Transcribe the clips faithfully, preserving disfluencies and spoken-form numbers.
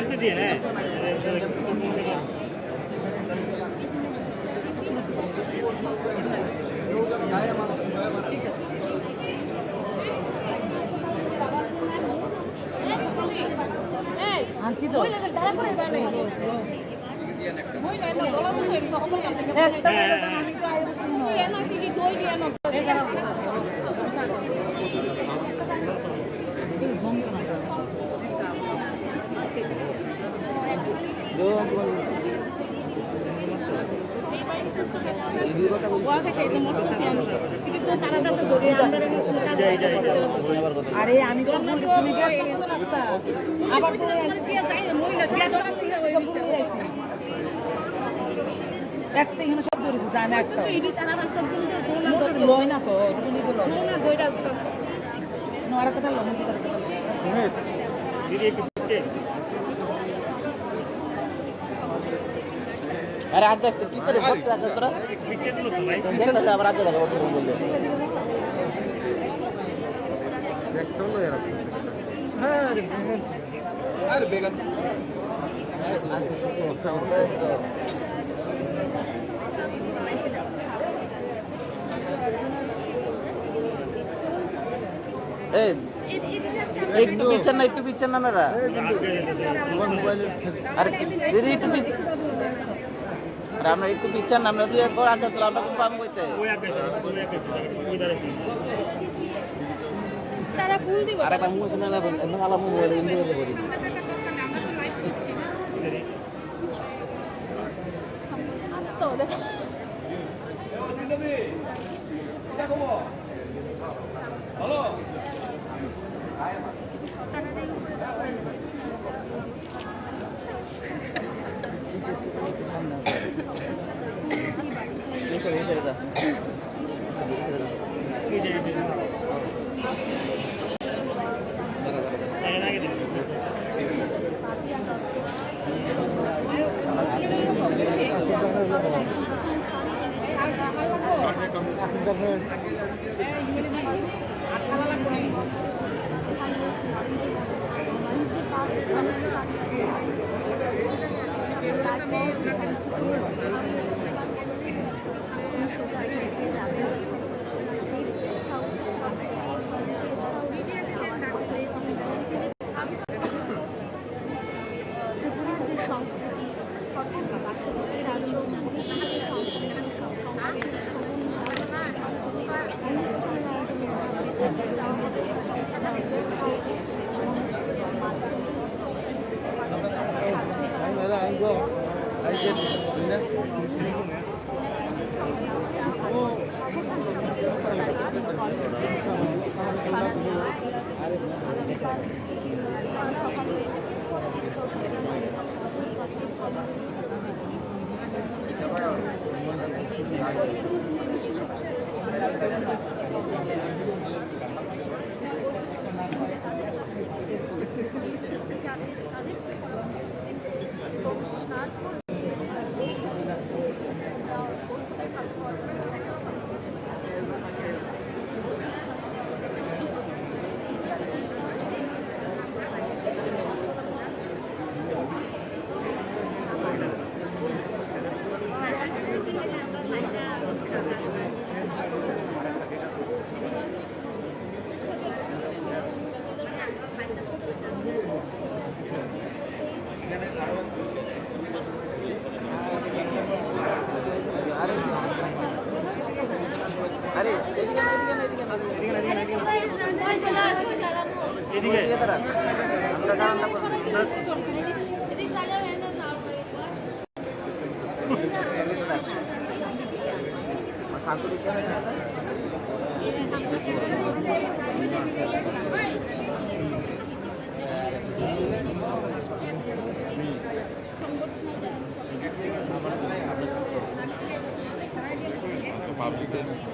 से दिए हैं। আনছি তো। একটা করে আমি তো আইবো শুনো। আরে আমি তো ভুল, তুমি গ্যাস করতে নাস্তা। আবার তো একটা এখানে সব ধরেছে, জানে একটা। লয় না তো, তুমি যদি লয়। না, আর একটা লয়, না, আর একটা লয়। আরে আস্তে আস্তে কি করে ভর্তি আছে তোরা? পিছনে আবার আগে যাবে, ওর বললে। আরে বেগান। এই, একটু পিছন না, একটু পিছন না, না, না। আরে, দিদি, একটু পিছ-, আরে, আমরা একটু পিছন না, আমরা যদি একবার আগে তাহলে আমরা কোন পাবো কইতে? তারা ফুল দিব। আরে, বাবু, শুনে না, বল, এমন আলাপ মোবাইল এমনি করে বলি। তো দেখো।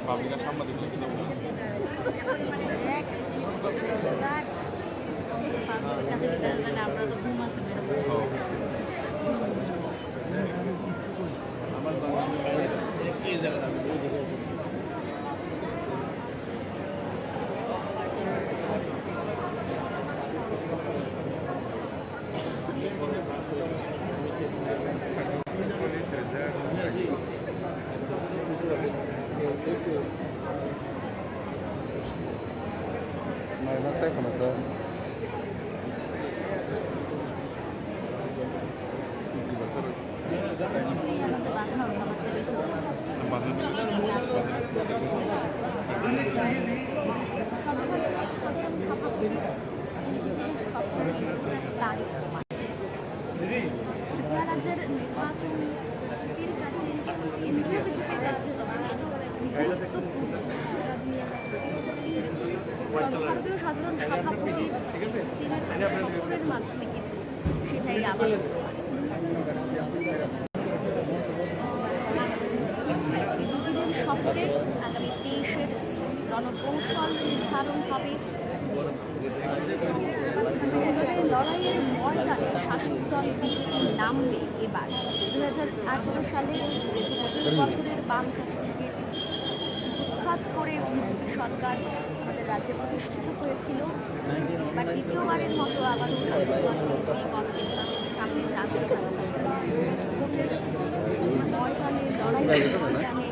পাবলিকের সাংবাদিক লিখিত। আমরা তো ঘুম আছে, ম্যাডাম। তারিখ প্রমাণ। ত্রিপুরা রাজ্যের নির্বাচন জিপির কাছে, কেন্দ্রীয় বিজেপির কাছে যথেষ্ট গুরুত্বপূর্ণ। ভারতীয় সাধারণ সভাপতি তিনি তার সফরের মাধ্যমে কিন্তু সেটাই আবার দুদিনের সফরে আগামী তেইশের রণকৌশল নির্ধারণ হবে। লড়াইয়ের ময়দানে শাসক দল বিজেপি নামবে এবার। দুই হাজার আঠারো সালে দীর্ঘ পঁচিশ বছরের বাম শাসনকে উৎখাত করে বিজেপি সরকার আমাদের রাজ্যে প্রতিষ্ঠিত হয়েছিল। এবার দ্বিতীয়বারের মতো আবারও শাসক দল বিজেপি গণতন্ত্রের সামনে জাতীয় ভোটের ময়দানে লড়াই ময়দানে সফরের মাধ্যমে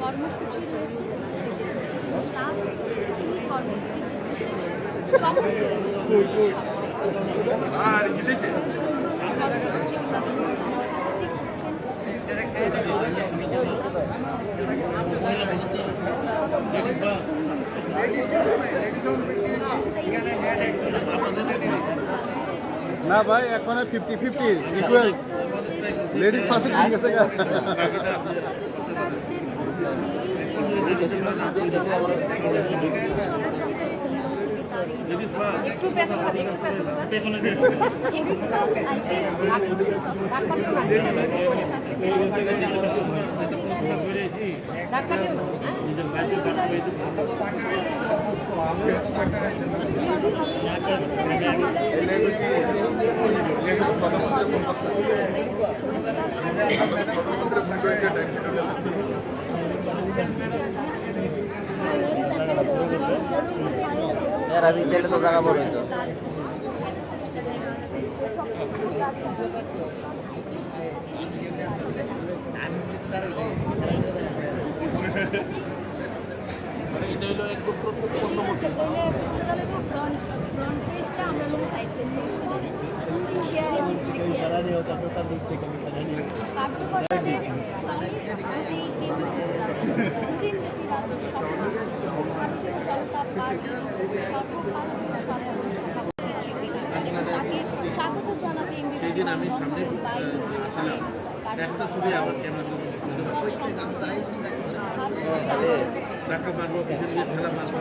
কর্মসূচি রয়েছে। তার কর্মসূচি না ভাই, এখন fifty fifty equal. Ladies first ঠিক আছে। এরা রিটেলে তো জায়গা বড় হইতো। মানে এটা হলো একদম প্রত্যক্ষ অনুভূতি। সেটা হলে ফ্রন্ট, ফ্রন্ট পেজটা আমরা লোক সাইড পেজ। শেয়ারে সিক্সটি শেয়ার। কার্যকর্তাদের দুদিন ব্যাপী রাজ্য সভা ভারতীয় জনতা পার্টি সর্বভারতীয় সাধারণ সভাপতি তাকে স্বাগত জানাতে সেই দিন আমি সামনে, আহ, ছিলাম। একটা ছবি আবার ক্যামেরা ধরে ধাক্কা মারবো, পিছন দিয়ে ঠেলা মারবো।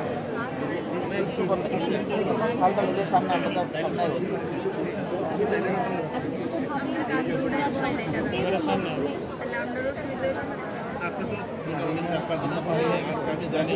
আজকে তো মোটামুটি চার পাঁচ দিন পরে আজকে আমি জানি,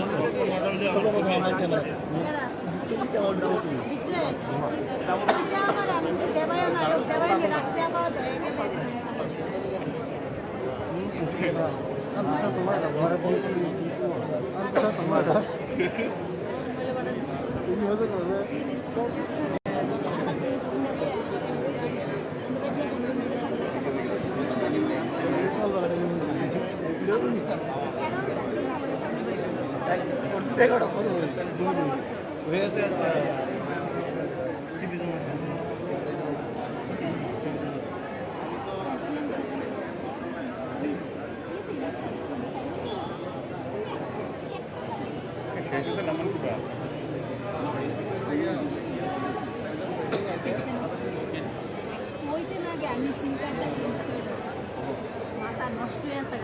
মাথা নষ্ট হয়ে আছে।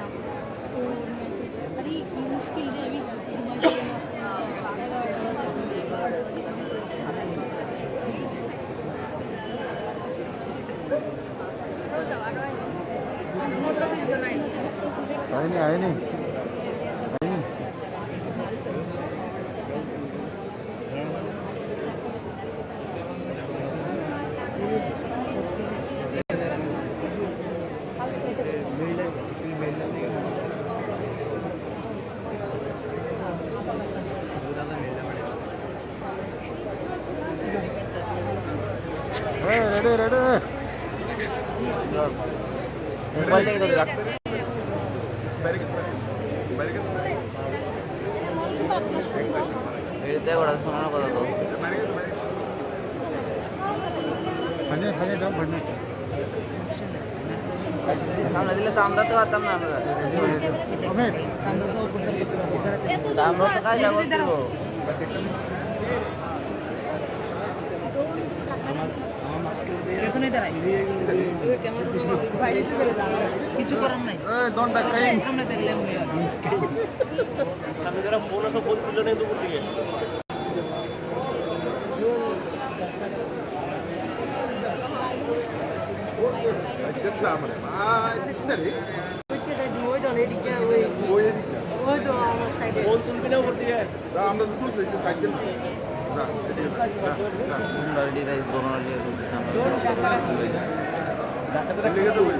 আরে কি মুশকিল রে, আমি আইনি, আইনি। Hey, ready, ready. Mobile take it. এই দেখো, ওটা শোনানোর কথা তো। খানে, খানে দাও, খানে। সামনে দিলে তো আমরা তো পারতাম না আমরা। আমরা তো কাজ করতে পেছনে দাঁড়াই। কিছু করার নাই। সামনে দেখলে উনি আর। সামনে যারা ফোন আছে, ফোন তুললে নেই দুপুর দিকে। ফোন তুলবি না উপর দিকে। না, আমরা তো তুলছি, একটু সাইড দেন। না, এদিকে না, না, না। এদিকে তো বলি।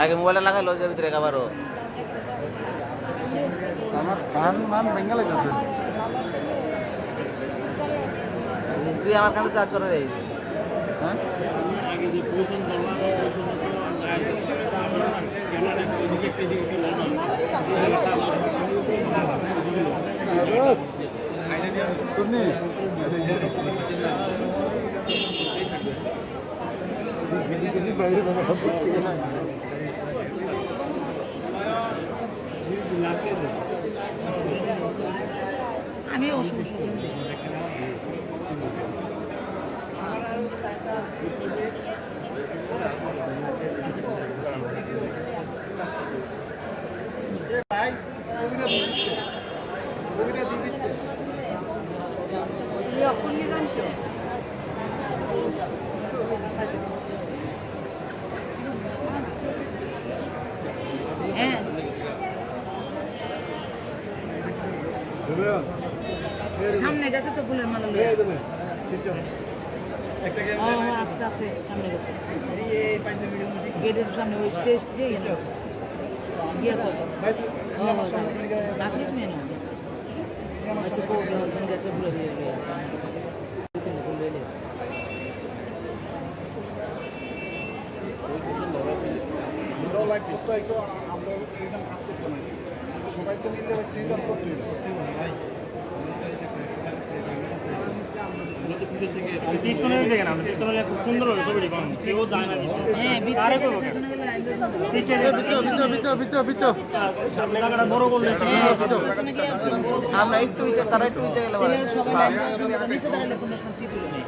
আগে মোবাইলটা লাগাই লো, যে ভিতরে আবারও। আমার কান মান ভেঙে লাগতেছে। তুই আমার কানে চার্জ করে দে। হ্যাঁ? শুনি? আমি অসুস্থ। হ্যাঁ। সামনে গেছে তো ফুলের মালা লইয়া। ও, ও, আস্তে আস্তে সামনে গেছে। গেটের সামনে ওই স্টেজ যে ইয়ে আছে। গিয়া তো। ও, ও, যাও। নাসরুদ্দিন না। আচ্ছা, কো, ওখানে গেছে ফুলের ইয়ে, ইয়ে। আমরাও লাইভ করতে আইসো, আমরাও এখানে কাজ করতে নাই। সবাই তো মিললে ওই টিম কাজ করতে হইবে। পিছনে ওই জায়গা না, পিছনে খুব সুন্দর হয়েছে ছবিটি, কারণ কেউ যায় না পিছনে। হ্যাঁ, ভিতরে আরে কই ওকে? পিছনে গেলে আইলে সুন্দর। পিছনে, ভিতরে, ভিতরে, ভিতরে, ভিতরে, ভিতরে। সামনে জায়গাটা বড় করলে একটু হ্যাঁ, ভিতরে। পিছনে গিয়ে আমরা একটু ভিতরে, তারা একটু ভিতরে গেলে ভালো। সবাই লাইন ধরে সবাই নিচে দাঁড়ালে কোনো সময় টিপ হইবে না।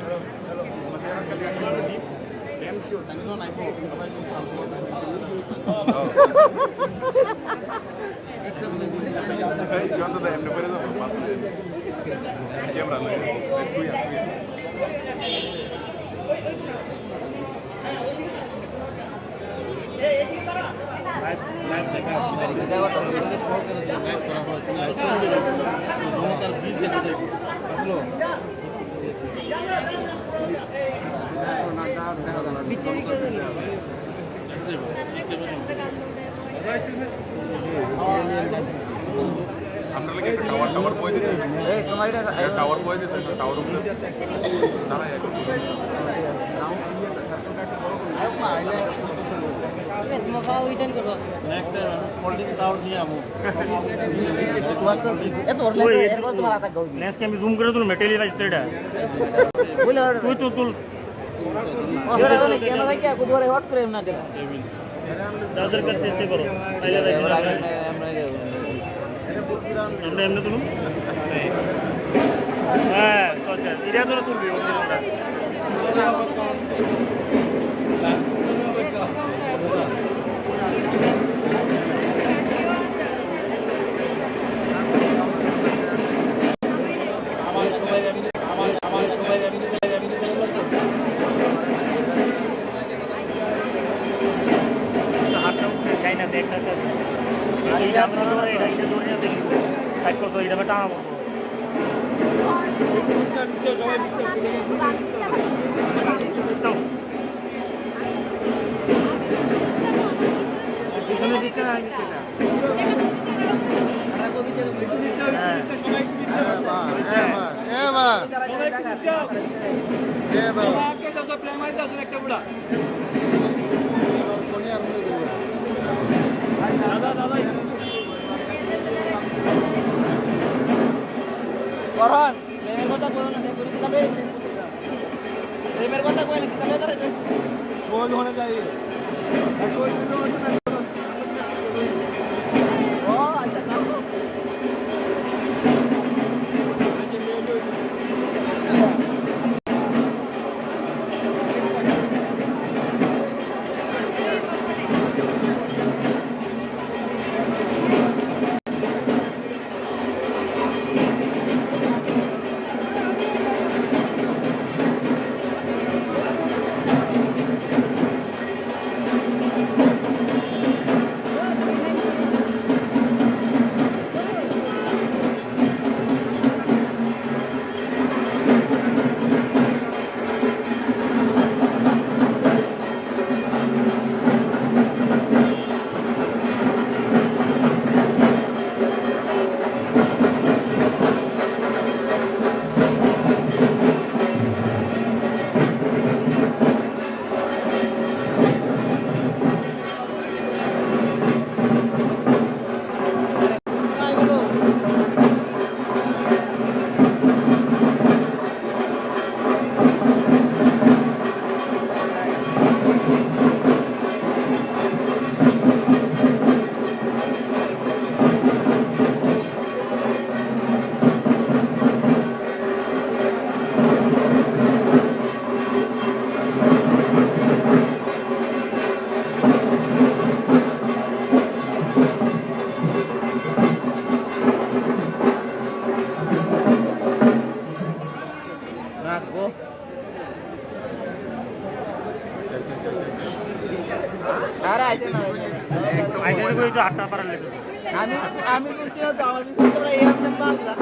এই যত দেয় এমনি করে যাবো, বাদ দে। ক্যামেরা লাগে। শুয়ে, শুয়ে। আপনার লাগে একটা টাওয়ার, টাওয়ার বয়ে দিতে। এই, তোমার এটা, এটা টাওয়ার বয়ে দিতে, টাওয়ার উপরে। দাঁড়ায় একটু। নেক্সট টাইম আমি ফোল্ডিং টাওয়ার নিয়ে আমু। তোমার তো এত ওর ওই, লাগে, এরপর তোমার আটা গৌরী। নেক্সট আমি জুম করে তুলবো, মেটেরিয়াল আসছে এটা। বুঝলে ওর তুই তো তুল। ওরা তো কেন ভাই কি, একটু ধরে হট করে না দিলা। চার্জার কাছে এসে করো। তাইলে এবার দেখি। আগে আমরা, আমরা আমরা এমনি তুলুন। হ্যাঁ, আচ্ছা, এটা ধরে তুলবি, ওর জন্য। হাতটা উঠে যায় না, ব্যাগটা তো। আর এই আমরা ধরে, এটা, এটা ধরে না দেখি। সাইড করতো, এটা টানা পড়বো। পিছনে দিচ্ছে না, আগে দিচ্ছে না। হ্যাঁ। এবার, এবার, এবার। এবার। একটা বুড়া। দাদা, দাদা। করণ, প্রেমের কথা বলো না, প্রেমের কথা বলো না। প্রেমের কথা কই না, কিতাবে দাঁড়াইতে? বল হনে যাই। ও, আচ্ছা, আচ্ছা। আরে আইছে না। আইছে না, ওই তো আটটা পারা লেগে। আমি, আমি কিন্তু আমার বিষ্ণুপ্রিয়া এই আপনার পাগলা।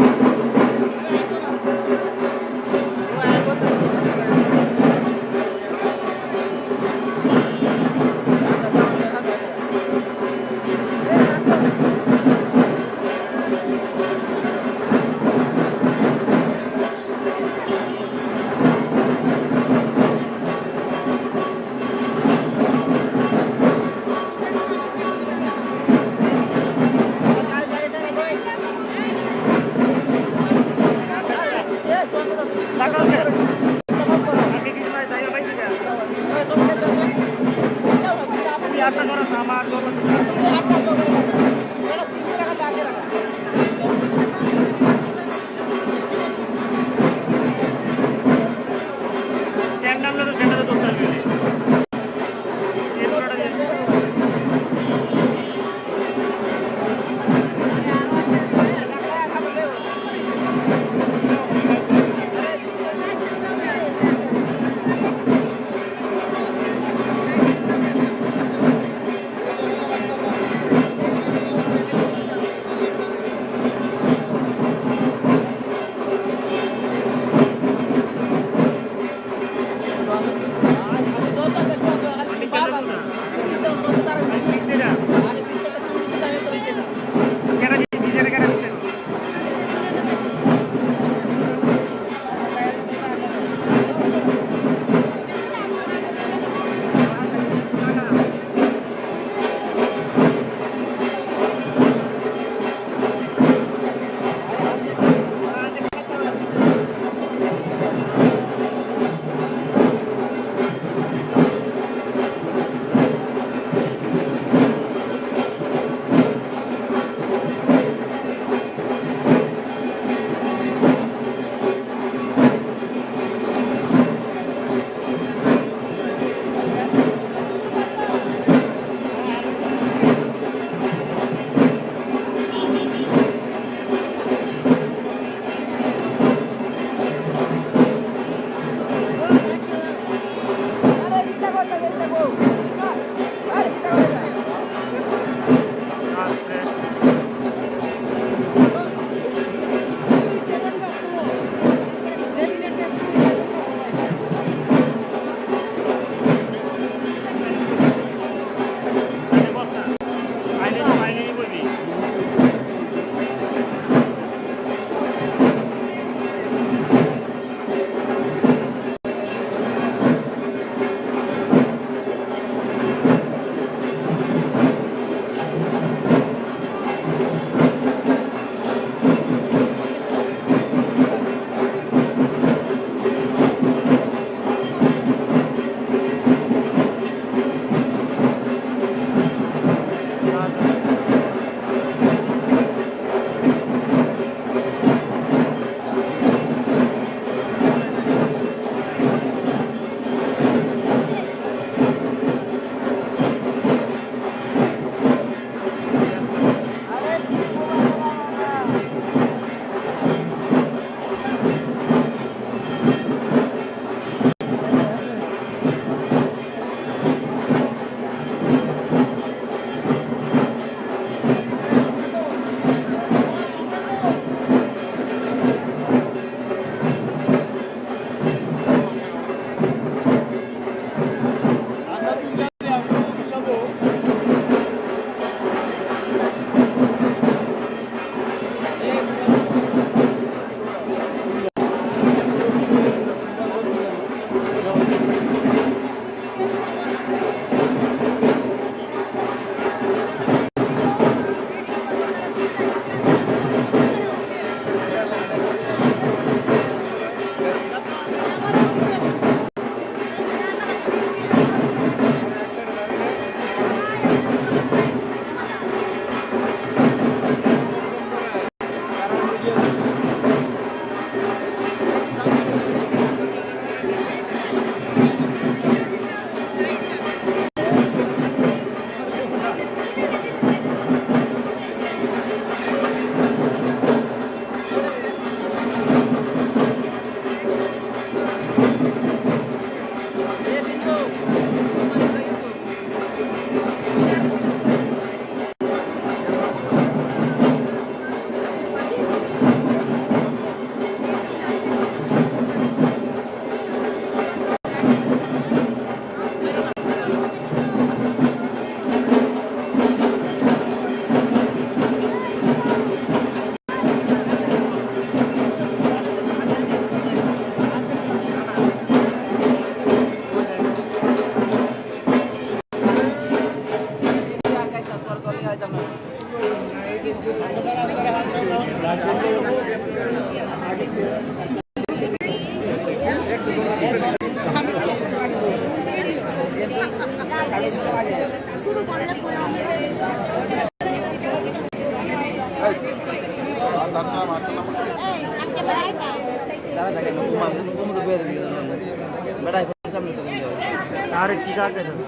Aare ki kya kar rahe ho?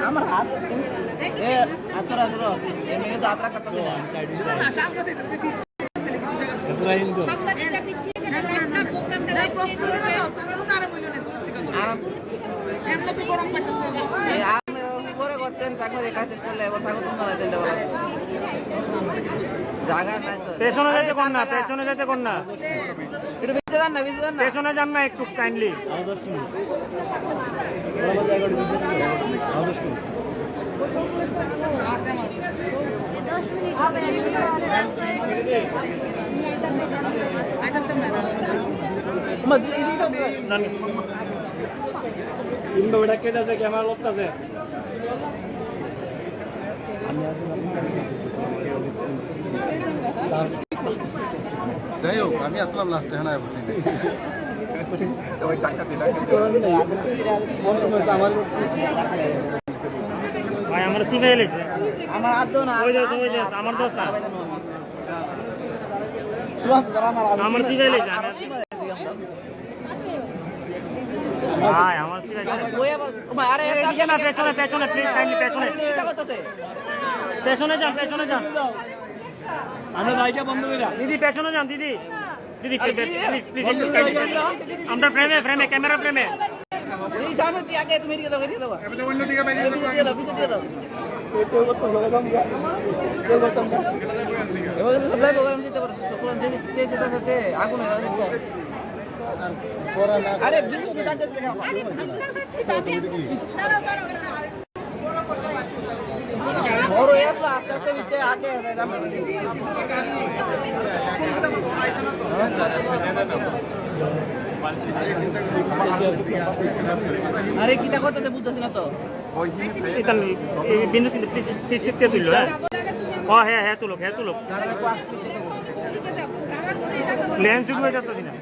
Hamar hath. Eh, atar aslo. Ye main to atra karta tha. Aram. Eh, aram pore korten, chakma dekha shesh korle, ebar sagotom janai den de bola. Jaga nai to. পেছনে যাইতে কোন না, আরে, পেছনে যাইতে কোন না। একটু ভিতরে যান না, ভিতরে যান না। পেছনে যান না একটু kindly। ইনবা বেটা কেটে আছে, ক্যামেরা লোক আছে। যাই হোক, আমি আসলাম লাস্টে, হ্যাঁ, বুঝছি। ওই ডাক্তার দিয়ে, ডাক্তার দিয়ে। ভাই, আমার সিভে এলেছে। আমার আর দো না। ওই যে, ওই যে, আমার দোস্ত না। আমার সিভে এলেছে, আমার ভাই, আমার সিভে এলেছে। ওই আবার, ও ভাই, আরে, এদিকে না, পেছনে, পেছনে, please, kindly, পেছনে। চিন্তা করতেছে। পেছনে যান, পেছনে যান। আমরা বাইকটা বন্ধ করে রাখ। দিদি, পেছনে যান, দিদি। দিদি, আরে, please, দিদি, please, please, please, kindly, please। আমরা ফ্রেমে, ফ্রেমে, ক্যামেরা ফ্রেমে। এই সামনে দিয়ে আগে তুমি এদিকে দাও, এদিকে দাও। এবার অন্যদিকে বাইরে এদিকে দিয়ে দাও, পিছে দিয়ে দাও। এবার তো সব live program দিতে পারো। তো কোন যে, যে, যে, যে, যে, আগুন হয়ে যাবে তো। আরে, বিদ্যুৎ দিয়ে দাঁড়িয়ে দেখো। আরে, বিদ্যুৎ আর পাচ্ছি তো আমি। দাঁড়াও, দাঁড়াও, দাঁড়াও। বড় এক আস্তে আস্তে নিচে আগে। আরে, কিতা কথা তো বুঝতেছি না তো। Itan, eh, Bindus, কিন্তু please, please, চিৎকে তুললো, হ্যাঁ? ও, হ্যাঁ, হ্যাঁ, তুলুক, হ্যাঁ, তুলুক। Plan শুরু হয়ে যাচ্ছে না।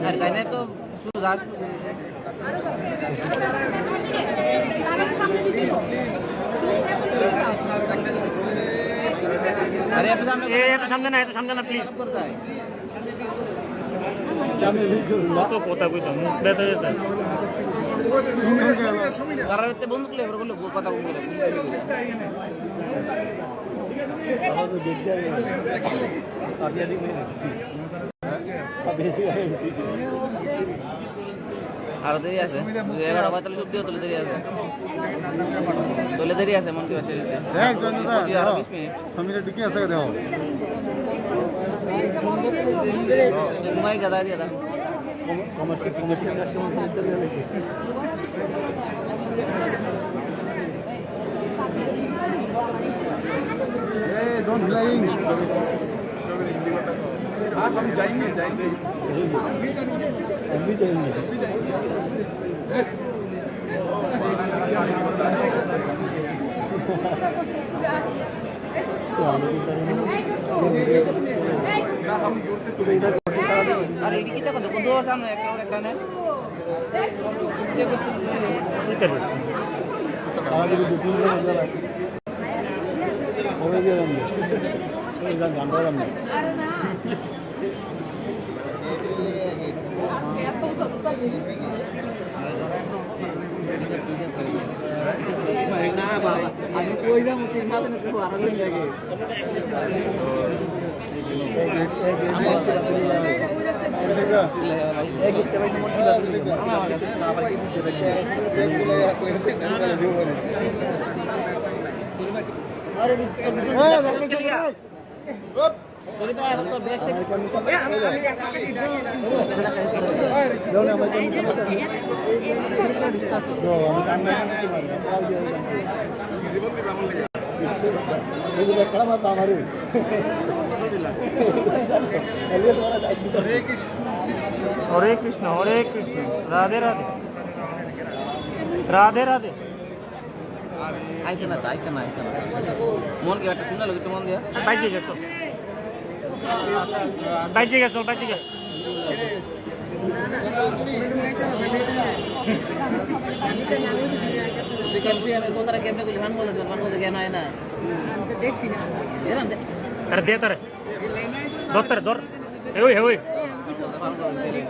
আর তাই না তো শুধু যা শুরু করেছে। আরে এত সামনে এ, এত সামনে না, এত সামনে না, please। কোথায়? কত কথা কইতাম, মুখ ব্যথা হয়ে যায়। কারণ এতে বন্ধ করলে এবার করলে কথা বন্ধ করে, বন্ধ করে। আরো দেরি আছে। এগারোটা পঁয়তাল্লিশ অব্দিও তুলে দেরি আছে। তুলে দেরি আছে, মন কি বাচ্চা নিতে। দেখ, জয়ন্ত দা, পঁচিশ, আরো বিশ মিনিট। আমি এটা ঢুকে আছে, দেখো। ঘুমাই গেদা দিয়ে দাও। ए, don't flying। हाँ, हम जाएंगे, जाएंगे। हम भी जाएंगे। हम भी जाएंगे। हम भी जाएंगे। না, हम दूर से तुम्हें इधर। আরে, এদিকে দেখো, দেখো, দুয়ার সামনে একটা, একটা নেই। না বাবা, আমি কই যাবো, তুই মাথা নিতে পারো না লাগে। হরে কৃষ্ণ, হরে কৃষ্ণ। রাধে রাধে। রাধে রাধে। আইসে না, আইসে না, আইসে না। মন কি একটা শুনে লোক, একটু মন দিয়া। বাইজে গেছো। বাইজে গেছো, বাইজে গেছো। তুই কেমনে, আমি কোথায় কেমনে গুলি মান বলে, মান বলে জ্ঞান হয় না। আমি তো দেখছি না। এরম দে। আরে দে তারে। ধর তারে, ধর। হে ওই, হে ওই।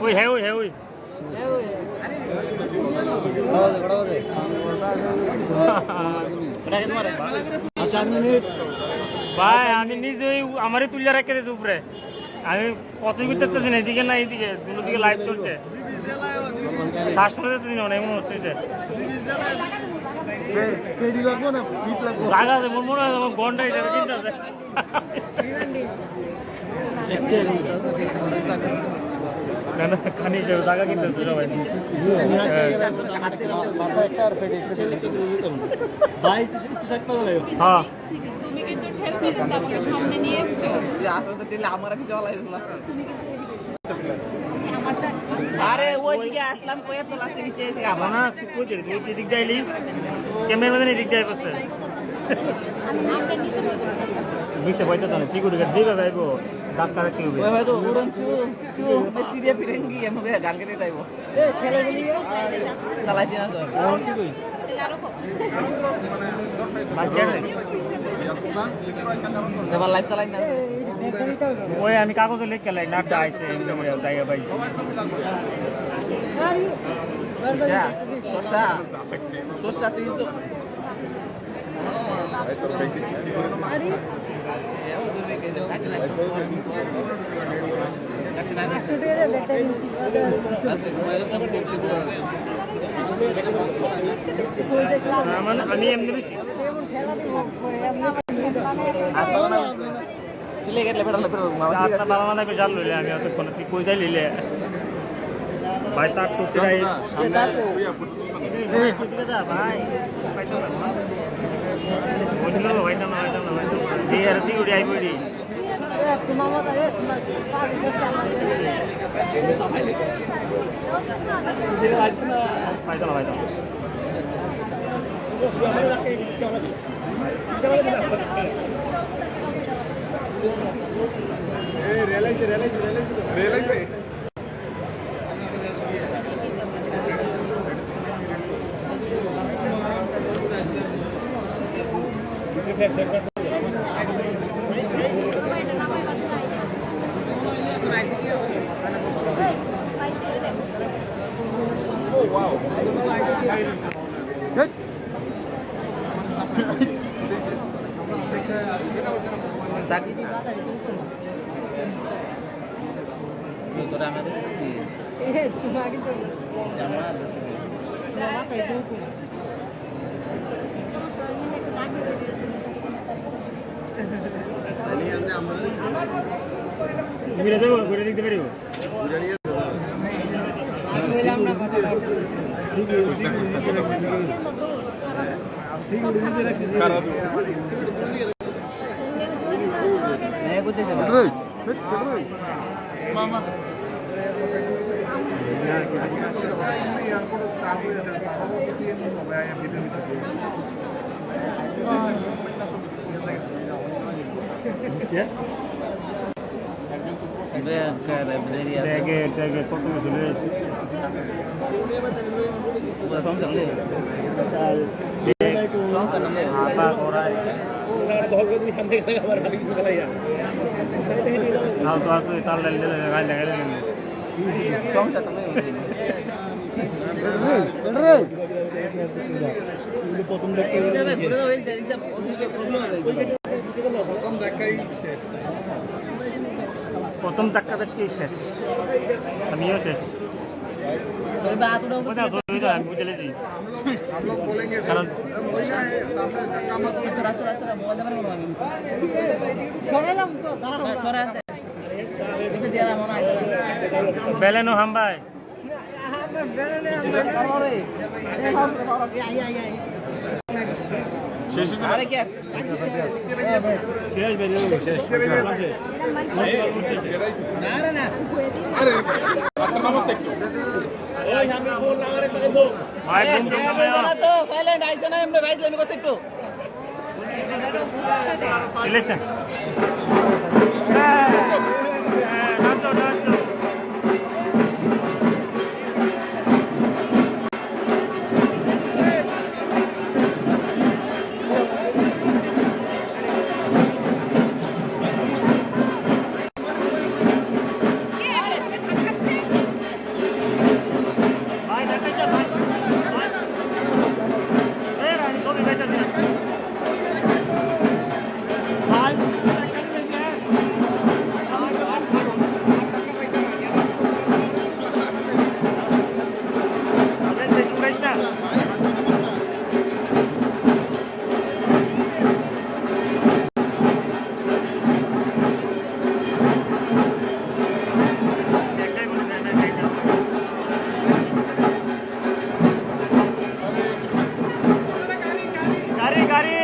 ওই, হে ওই, হে ওই। ভাই, আমি নিজেই আমারে তুলে রাখে দিয়েছে উপরে। আমি কতই করতে পারতেছি না, এদিকে না এইদিকে, দুনো দিকে লাইভ চলছে। শ্বাস করে যাচ্ছে না, এমন হচ্ছে। জায়গা আছে, মন মনে হয় আমার গন্ডা হিসেবে চিন্তা আছে। না, না, খানি হিসেবে জায়গা কিনতে হচ্ছে সবাই। হ্যাঁ। ভাই, একটু, একটু সাইড পাওয়া যাবে। হ্যাঁ। তুমি কিন্তু ঠেল করে তারপরে সামনে নিয়ে এসছো। আরে ওইদিকে আসলাম, কয়ে তো লাস্টে নিচে এসে আবার। না, না, তুই কই যাবি? তুই এদিক যাইলি? ক্যামেরার মধ্যে এদিক যাই বসে। নিচে বইতে তো না, সিকিউরিটি গার্ড যেভাবে আইবো, ধাক্কা ধাক্কি হবে। ওই হয়তো উড়ন চু, চু, মে চিড়িয়া ফিরেঙ্গি, এমন করে গান গেতে যাইবো। চালাইছি না তো। এবার লাইভ চালাই না। ওই আমি কাগজে লিখে লাই, না, আইছে, এমনি করে জায়গা পাইছি। শসা, শসা, শসা তুই তো। মানে আমি এমনি বেশি। আপনার বাবা মা থাকবে জাল লইলে আমি অতক্ষণ তুই কই যাই লইলে। ভাই তার টুপি নাই। এ, তার তো। এ, এদিকে যা, ভাই। পাইছো না? ওই জন্য ভাই, না, ভাই, না, ভাই, না। এই আর সিকিউরিটি আইবো রে। পাইছো না, পাইছো না। Oh, wow. ঘুরে দেবো, ঘুরে দিতে পারিব। Bege, bege, kotong sini. Apa korai? Tahu tuh asli sal dan dia lagi lagi. প্রথম ধাক্কা ধাক্কি শেষ, আমিও শেষ। कोई ना, कोई ना, हम मुझे ले दी। हम लोग बोलेंगे सर। हम वही ना है, सामने धक्का मत कीजिए। चला, चला, चला, मोबाइल नंबर मांगेंगे। छोरा, छोरा, इसे दिया ना, मोना, इसे। Beleno hambai. Silence. Gari, gari.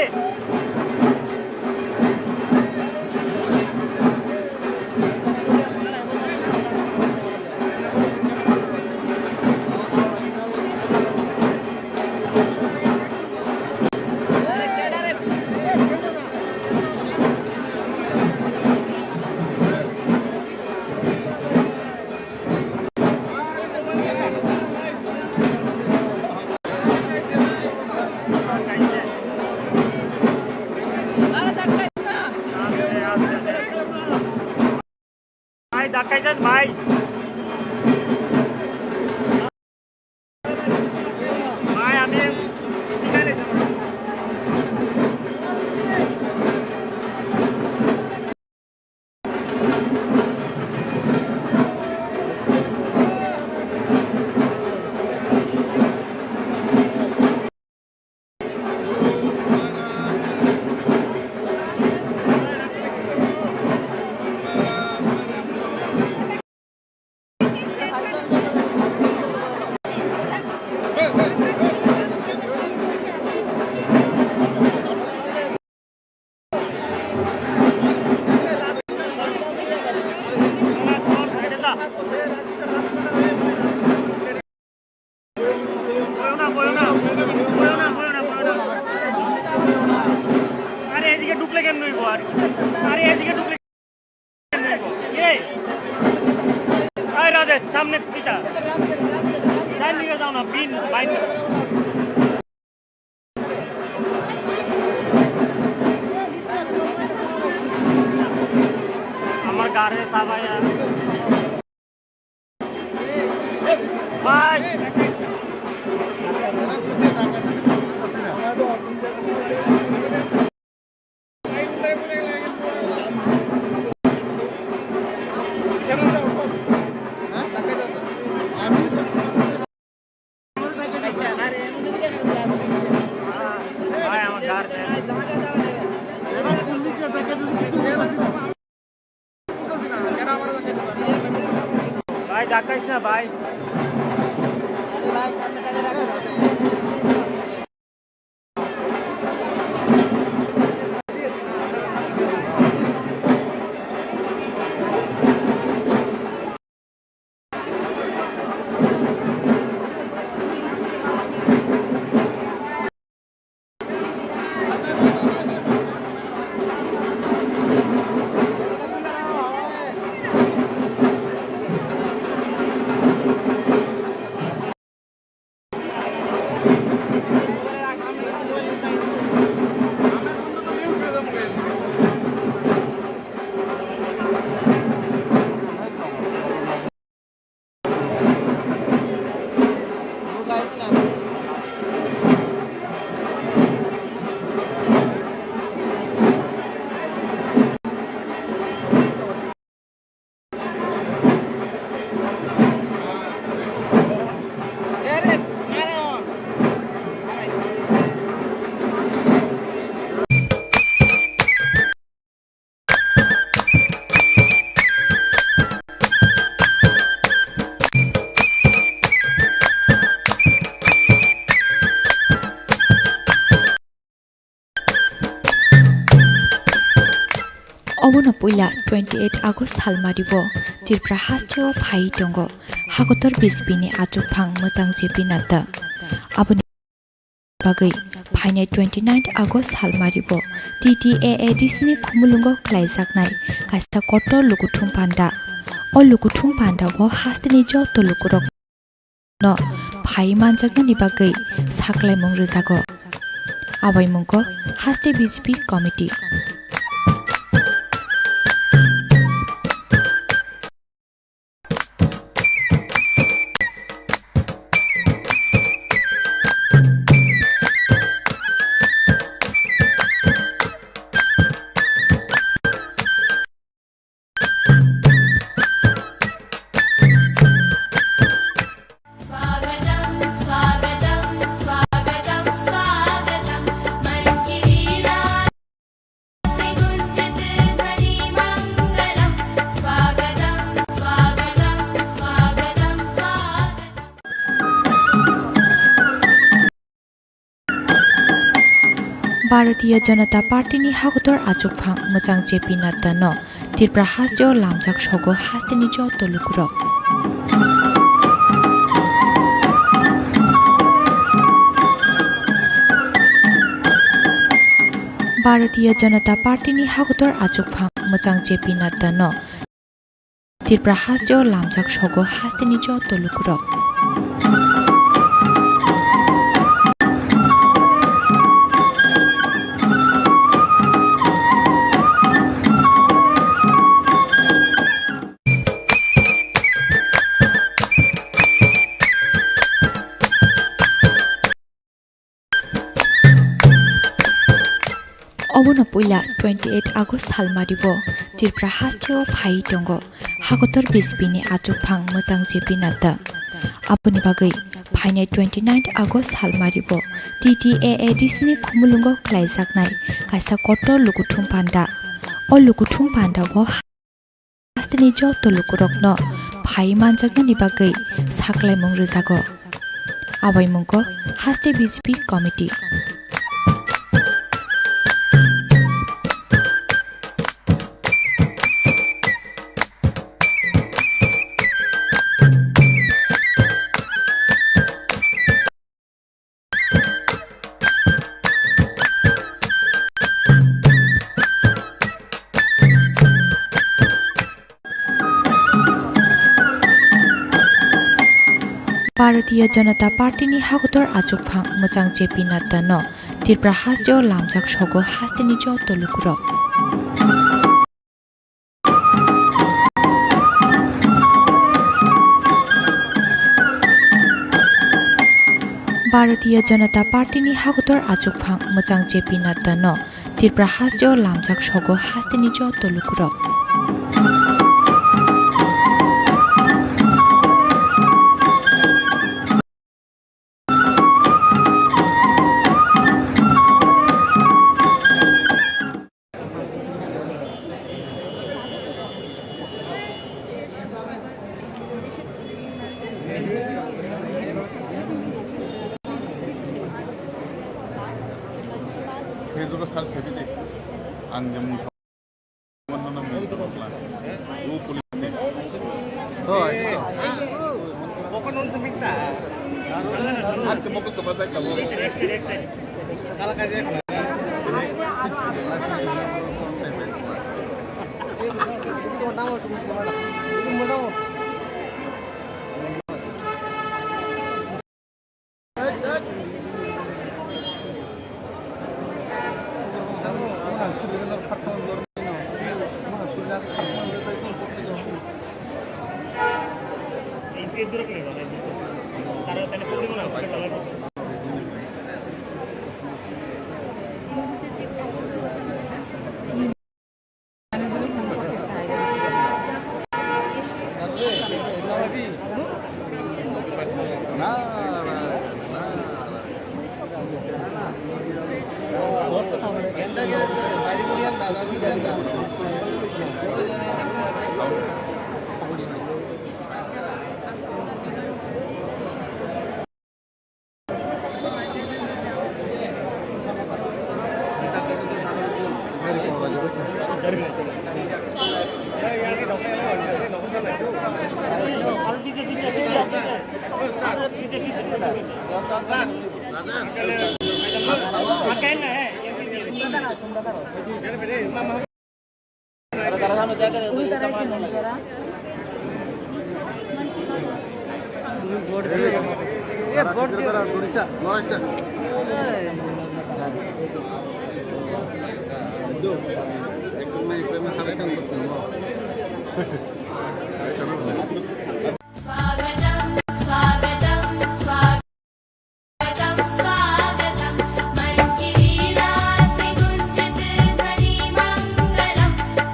ভাই, ধাক্কাই যান ভাই। ভাই, আমি আরে এদিকে ঢুকলে কেমনে হইব আর? আরে এদিকে ঢুকলে কেমনে হইব? এই, এই রাজেশ, সামনে পিতা। ডান দিকে যাও না, বিন, বাইন। আমার গাড়ি সাবাই আর ভাই। ভাই, আমার গাড়ি। ভাই, ডাকাইস না, ভাই। Puila twenty eight August salmari bo Tripura hasteo phai tongo Hakotor B J P ni achukphang mwchang J P Nadda. Aboni bagwi phainai twenty nine August salmari bo T T A A D C ni khumulwngo khlaijaknai kaisa kotor lukuthum panda. O lukuthum panda o hasteni joto lukurok no phai manjaknani bagwi saklaimung rwjago. Abaimungko haste B J P committee. Bharatiya Janata Party ni hakotor achukphang mwchang J P Nadda no Tripura hasteo lamjak sogo hasteni joto lukurok. Bharatiya Janata Party ni hakotor achukphang mwchang J P Nadda no Tripura hasteo lamjak sogo hasteni joto lukurok. Obono puila twenty eight August salmari bo Tripura hasteo phai tongo hakotor B J P ni achukphang mwchang J P Nadda. Aboni bagwi phainai twenty nine August salmari bo T T A A D C ni khumulwngo khlaijaknai kaisa kotor lukuthum panda. O lukuthum panda o hasteni joto lukurokno phai manjaknani bagwi saklaimung rwjago. Abaimungko haste B J P committee. Bharatiya Janata Party ni hakotor achukphang mwchang J P Nadda no Tripura hasteo lamjak sogo hasteni joto lukurok. Bharatiya Janata Party ni hakotor achukphang mwchang J P Nadda no Tripura hasteo lamjak sogo hasteni joto lukurok. Facebook search khaidi. Ang jemon स्वागतं स्वागतं स्वागतं स्वागतं मञ्जिरीरासि गुञ्जित ध्वनि मङ्गलं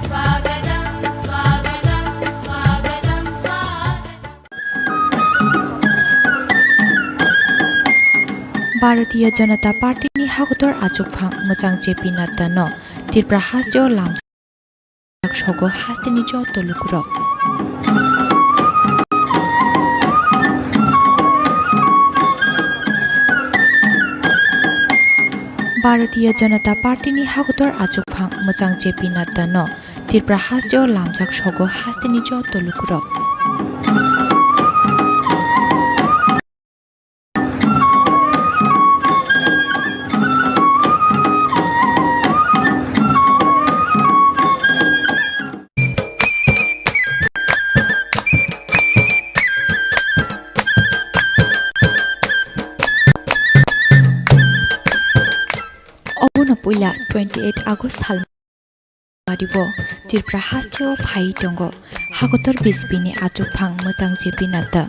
स्वागतं स्वागतं स्वागतं स्वागतं। Bharatiya Janata Party ni hakotor achukphang mwchang J P Nadda no Tripura hasteo lamjak sogo hasteni joto lukurok. Bharatiya Janata Party ni hakotor achukphang mwchang J P Nadda no Tripura hasteo lamjak sogo hasteni joto lukurok. Obono puila twenty eight August sal Mari bo Tripura hasteo phai tongo hakotor B J P ni achukphang mwchang J P Nadda.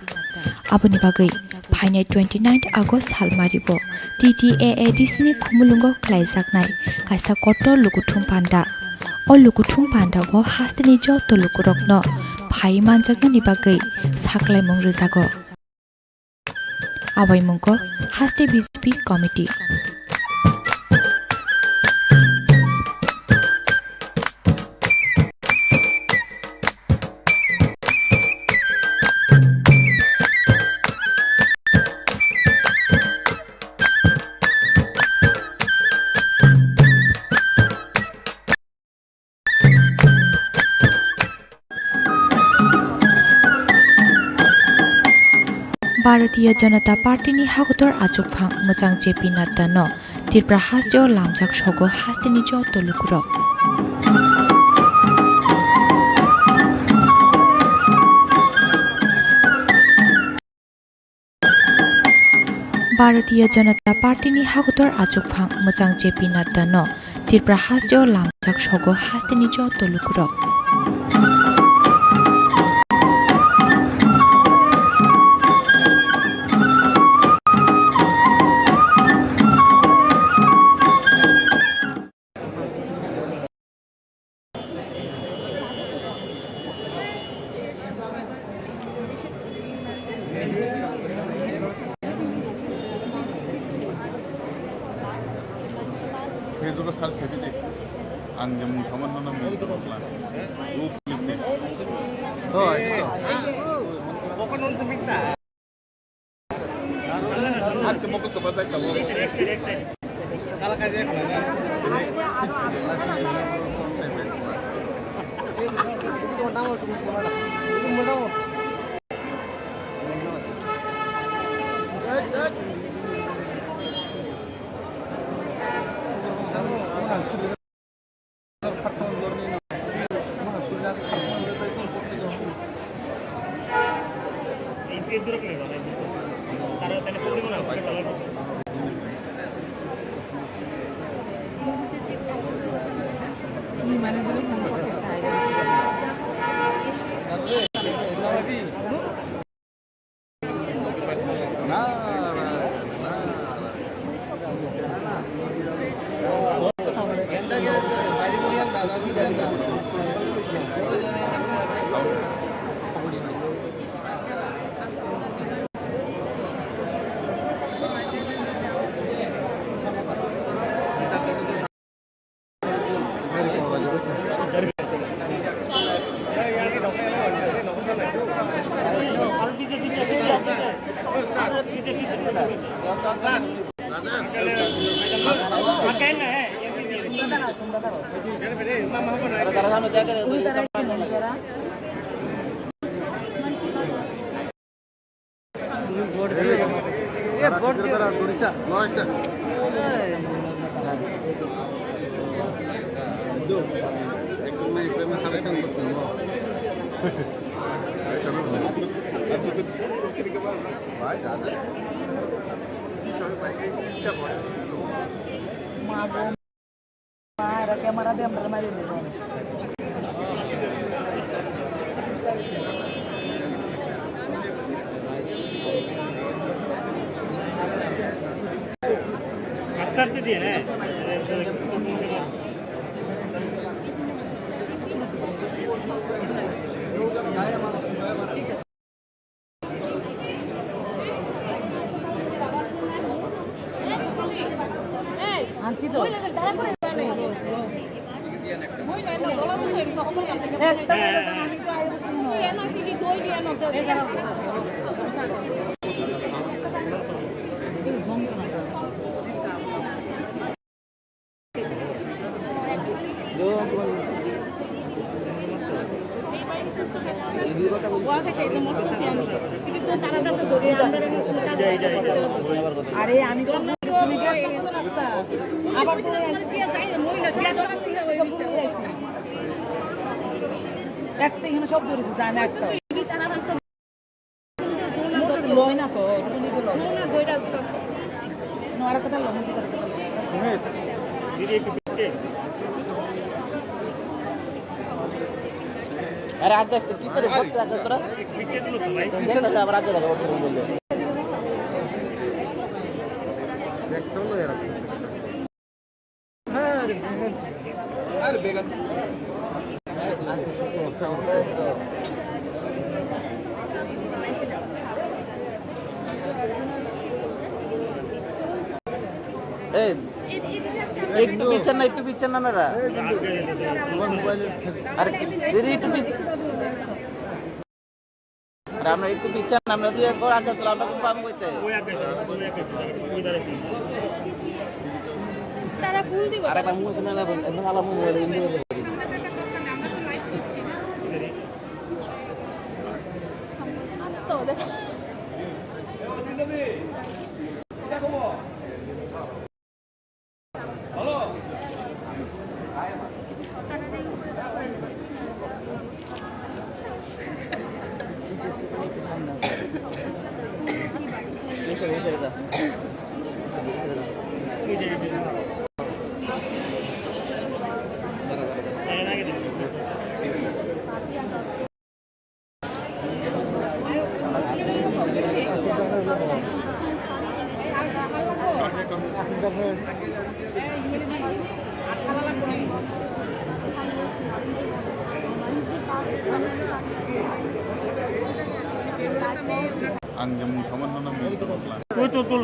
Aboni bagwi phainai twenty nine August salmari bo T T A A D C ni khumulwngo khlaijaknai kaisa kotor lukuthum panda. O lukuthum panda o hasteni joto lukurokno phai manjaknani bagwi saklaimung rwjago. Awaimungko haste B J P committee. Bharatiya Janata Party ni hakotor achukphang mwchang J P Nadda no Tripura hasteo lamjak sogo hasteni joto lukurok. Bharatiya Janata Party ni hakotor achukphang mwchang J P Nadda no Tripura hasteo lamjak sogo hasteni joto lukurok. Facebook search khaidi de. Ang je mung sama nono mung to rokla. O police ni. Hoi. আস্তে আস্তে দিয়ে, হ্যাঁ। আরে আমি তো তুমি গেছ কত রাস্তা, আবার তুমি আইছো। একটা এখানে সব ধরেছে, জানে একটা। লয় না তো, তুমি তো লয়। না, না, দুইটা সব। না, আর একটা লয়, আর একটা লয়। আরে আস্তে আস্তে, কি করে ভর্তি রাখো তোরা? পিছনে তো সবাই। দেখ না, আবার আগে যাবে, ওকে বলবে। এই, একটু পিছন না, একটু পিছন না, না, না। আরে, দিদি, একটু পিছন। আর আমরা একটু বিচার, আমরা যদি একবার আগে তাহলে আমরা খুব পাবো কইতে। তারা ফুল দিবে। আরে বাবু, শুনে না, বল, এখন আলাপ হয়ে গেল, এমনি হয়ে গেল। তো দেখো। Ang jemung saman nono mung tongkla. Tul, tul, tul.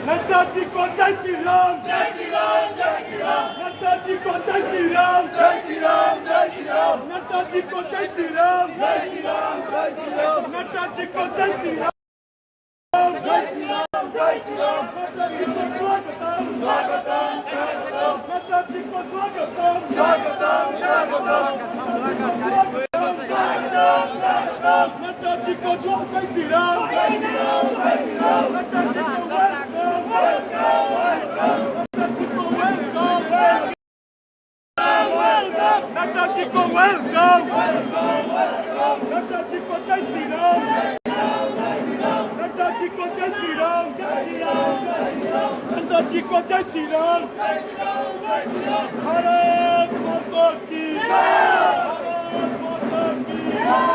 Netaji ko Jai Shri Ram. Jai Shri Ram, Jai Shri Ram. Netaji ko Jai Shri Ram. Jai Shri Ram, Jai Shri Ram. Netaji ko Jai Shri Ram. Jai Shri Ram, Jai Shri Ram. Netaji ko Jai Shri Ram. Jai Shri Ram, Jai Shri Ram. Netaji ko swagatam, swagatam, swagatam. Netaji ko swagatam, swagatam, swagatam. Netaji ko jai, Jai Shri Ram, Jai Shri Ram, Jai Shri Ram. Netaji ko welcome, welcome, welcome. Netaji ko welcome, welcome. Netaji ko welcome, welcome, welcome. Netaji ko Jai Shri Ram. Netaji ko Jai Shri Ram. Netaji ko Jai Shri Ram. Bharat Mata ki jai! Bharat Mata ki jai!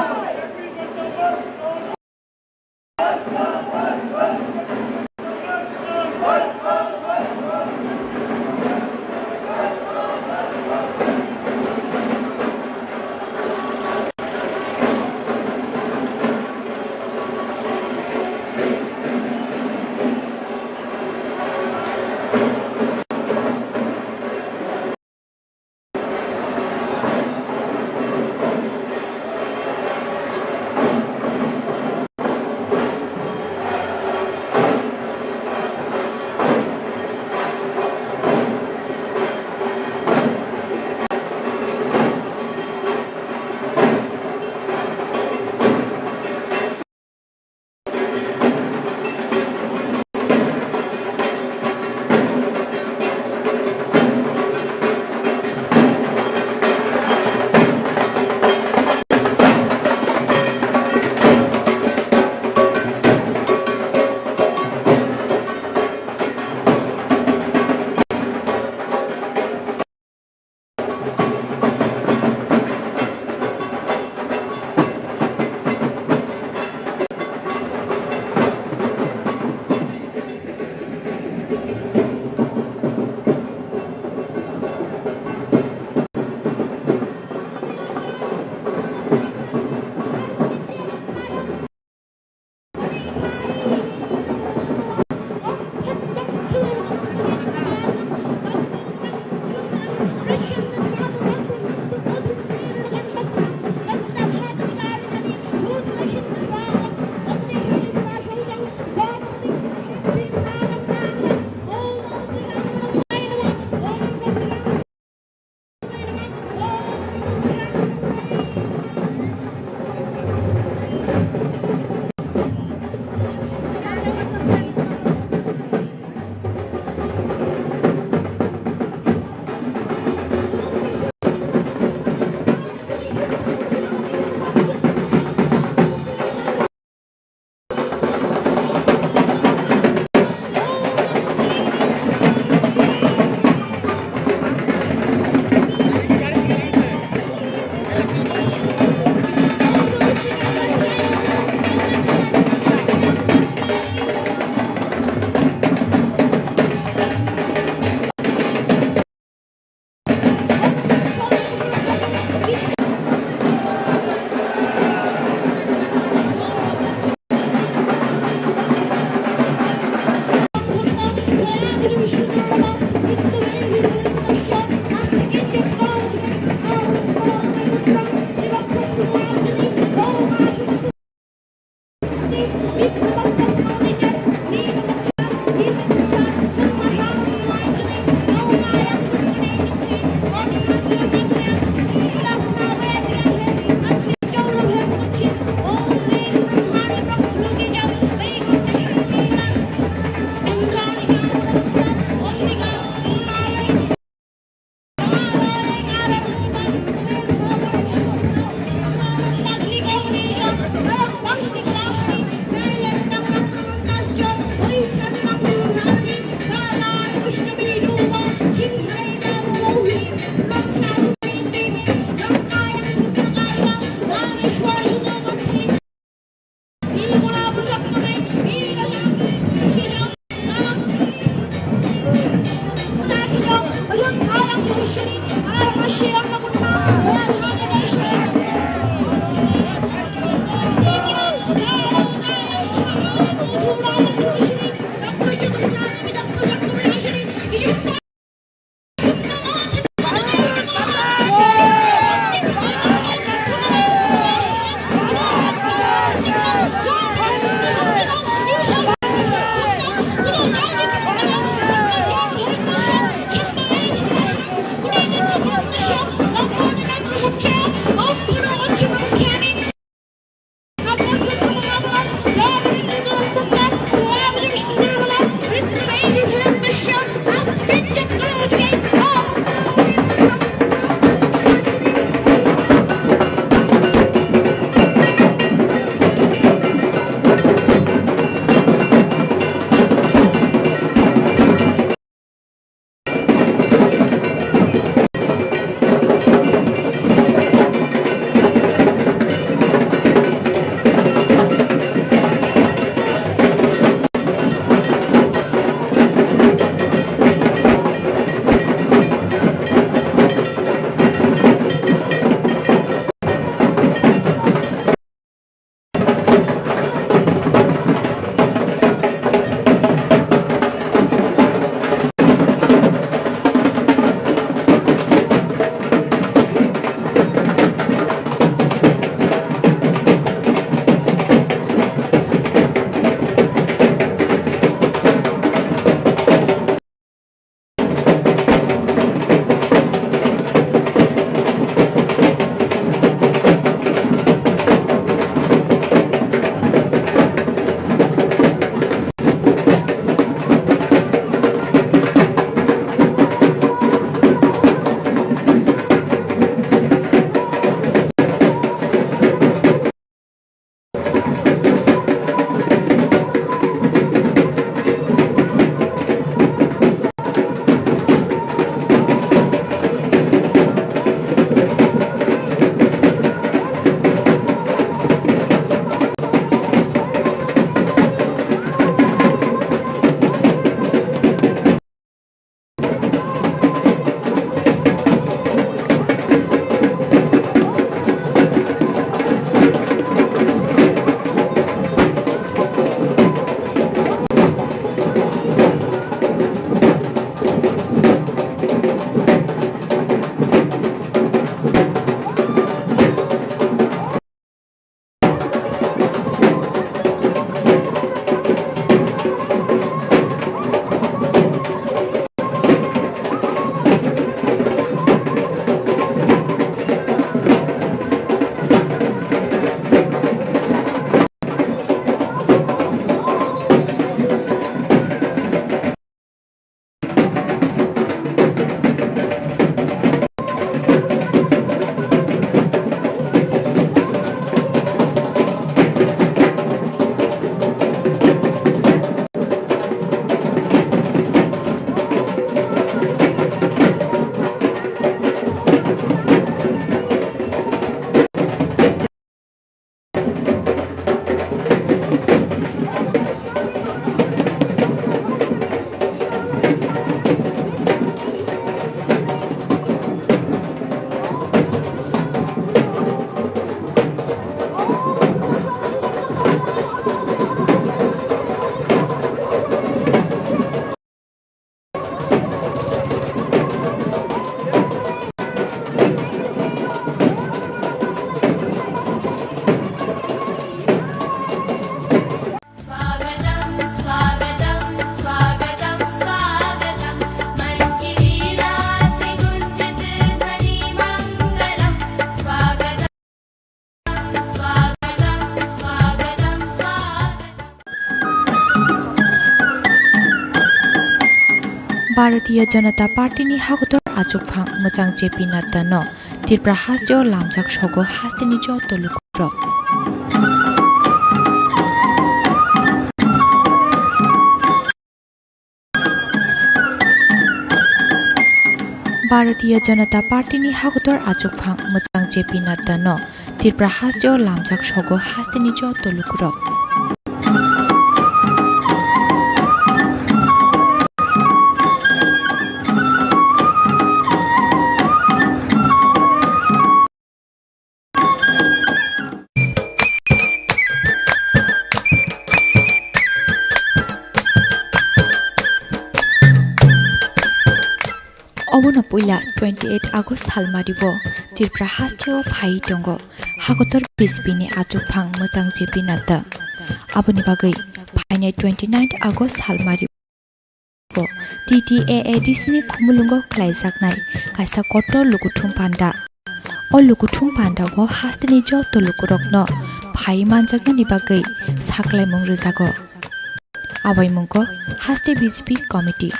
Bharatiya Janata Party ni hakotor achukphang mwchang J P Nadda no Tripura hasteo lamjak sogo hasteni joto lukurok. Bharatiya Janata Party ni hakotor achukphang mwchang J P Nadda no Tripura hasteo lamjak sogo hasteni joto lukurok. Obono puila twenty eight August salmari bo Tripura hasteo phai tongo hakotor B J P ni achukphang mwchang J P Nadda. Aboni bagwi phainai twenty nine August salmari bo T T A A D C ni khumulwngo khlaijaknai kaisa kotor lukuthum panda. O lukuthum panda o hasteni joto lukurokno phai manjaknani bagwi saklaimung rwjago. Abaimungko haste B J P committee.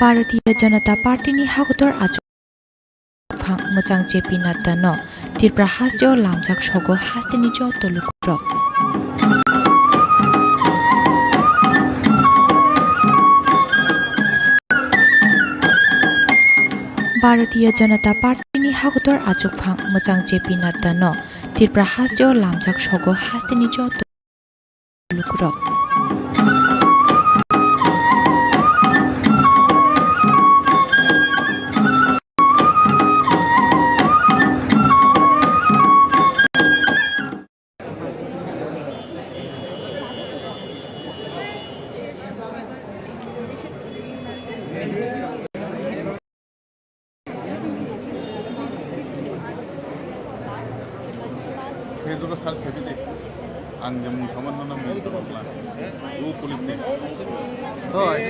Bharatiya Janata Party ni hakotor achuk phang mwchang J P Nadda no Tripura hasteo lamjak sogo hasteni joto lukurok. Bharatiya Janata Party ni hakotor achukphang mwchang J P Nadda no Tripura hasteo lamjak sogo hasteni joto lukurok. Facebook o search khaidi de. Ang je mung saman no nang mung to bakla. U police ni. Hoi.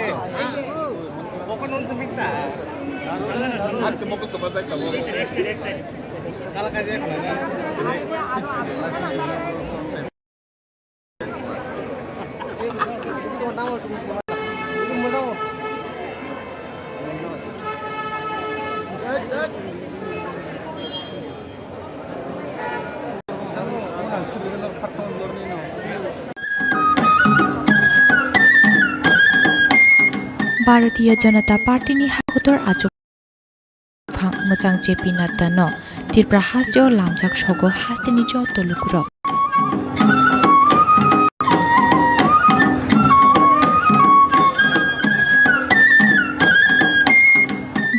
Ar se moko to bazai ka. Kala ka je. Bharatiya Janata Party ni hakotor achuk phang mwchang J P Nadda no Tripura hasteo lamjak sogo hasteni joto lukurok.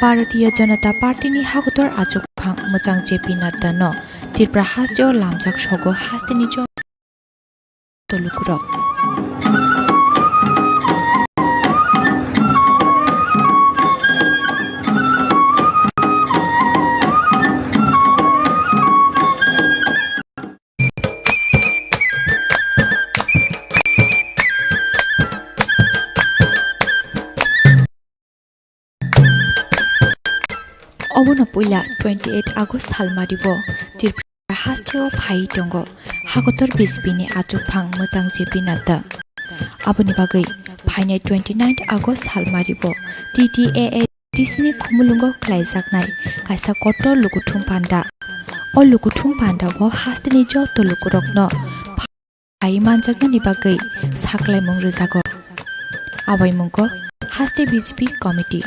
Bharatiya Janata Party ni hakotor achuk phang mwchang J P Nadda no Tripura hasteo lamjak sogo hasteni joto lukurok. Obono puila twenty eight August salmari bo Tripura hasteo phai tongo hakotor B J P ni achukphang mwchang J P Nadda. Aboni bagwi phainai twenty nine August salmari bo T T A A D C ni khumulwngo khlaijaknai kaisa kotor lukuthum panda. O lukuthum panda o hasteni joto lukurokno phai manjaknani bagwi saklaimung rwjago. Abaimungko haste B J P committee.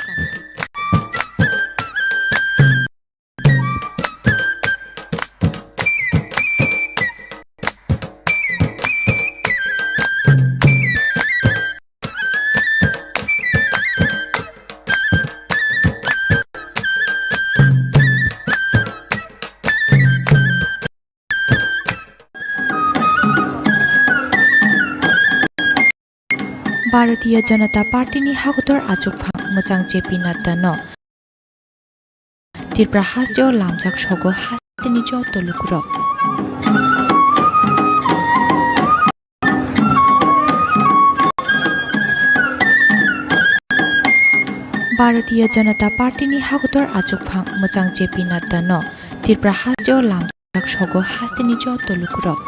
Bharatiya Janata Party ni hakotor achukphang mwchang J P Nadda no Tripura hasteo lamjak sogo hasteni joto lukurok. Bharatiya Janata Party ni hakotor achukphang mwchang J P Nadda no Tripura hasteo lamjak sogo hasteni joto lukurok.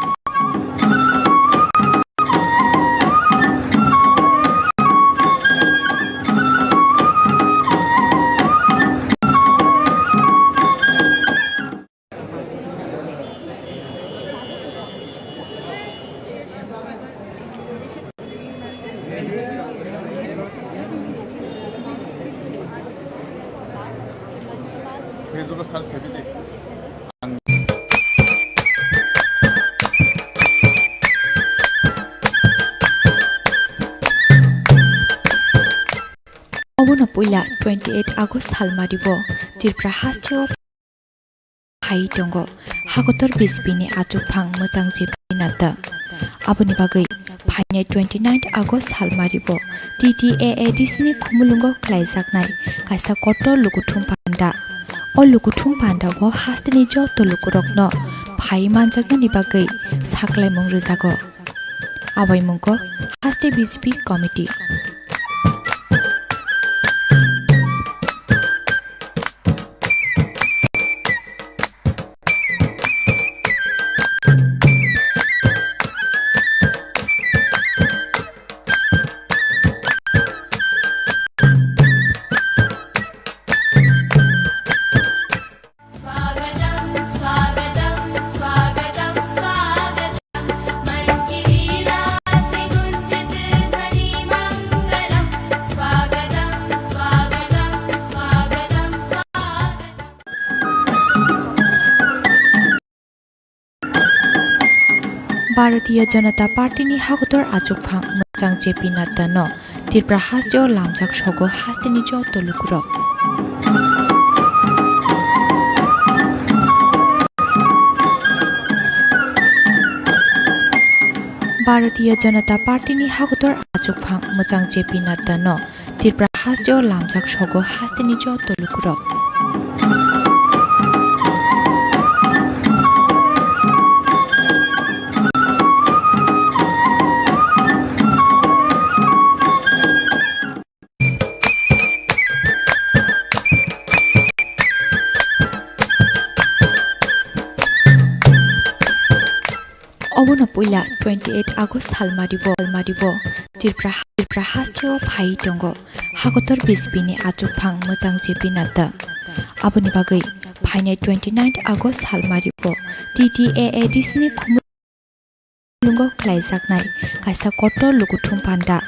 Facebook-o search khaidi de. Ang Obono puila twenty eight August salmari bo Tripura hasteo phai tongo hakotor B J P ni achukphang mwchang J P Nadda. Aboni bagwi phainai twenty nine August salmari bo T T A A D C ni khumulwngo khlaijaknai kaisa kotor lukuthum panda. O lukuthum panda o hasteni joto lukurokno phai manjaknani bagwi saklaimung rwjago. Abaimungko haste B J P committee. Bharatiya Janata Party ni hakotor achukphang mwchang J P Nadda no Tripura hasteo lamjak sogo hasteni joto lukurok. Bharatiya Janata Party ni hakotor achukphang mwchang J P Nadda no Tripura hasteo lamjak sogo hasteni joto lukurok. Obono puila twenty eight August salmari bo, salmari bo Tripura, Tripura hasteo phai tongo hakotor B J P ni achukphang mwchang J P Nadda. Aboni bagwi phainai twenty nine August salmari bo T T A A D C ni khumulwngo khlaijaknai kaisa kotor lukuthum panda.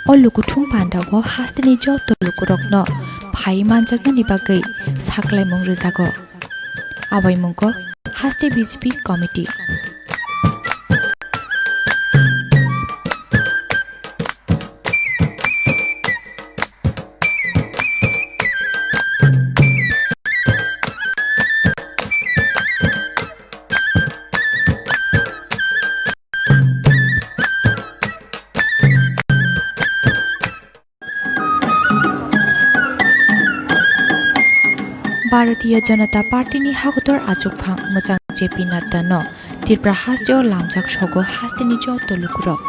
O lukuthum panda o hasteni joto lukurokno phai manjaknani bagwi saklaimung rwjago. Abaimungko haste B J P committee. Bharatiya Janata Party ni hakotor achukphang mwchang J P Nadda no Tripura hasteo lamjak sogo hasteni joto lukurok.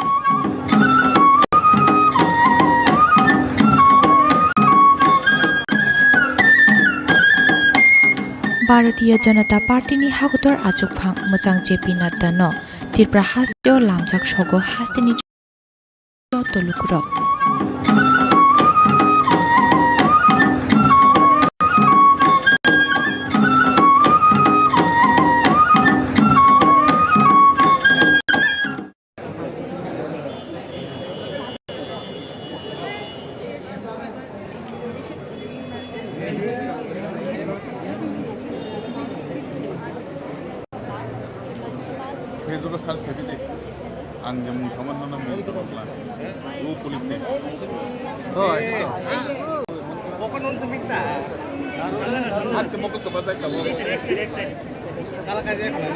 Bharatiya Janata Party ni hakotor achukphang mwchang J P Nadda no Tripura hasteo lamjak sogo hasteni joto lukurok. Facebook-o search khaidi de. Ang je mung saman no nang mung tong kla. O police ni. Hoi. Ang se mokol to bazai kla. Kala ka je kla.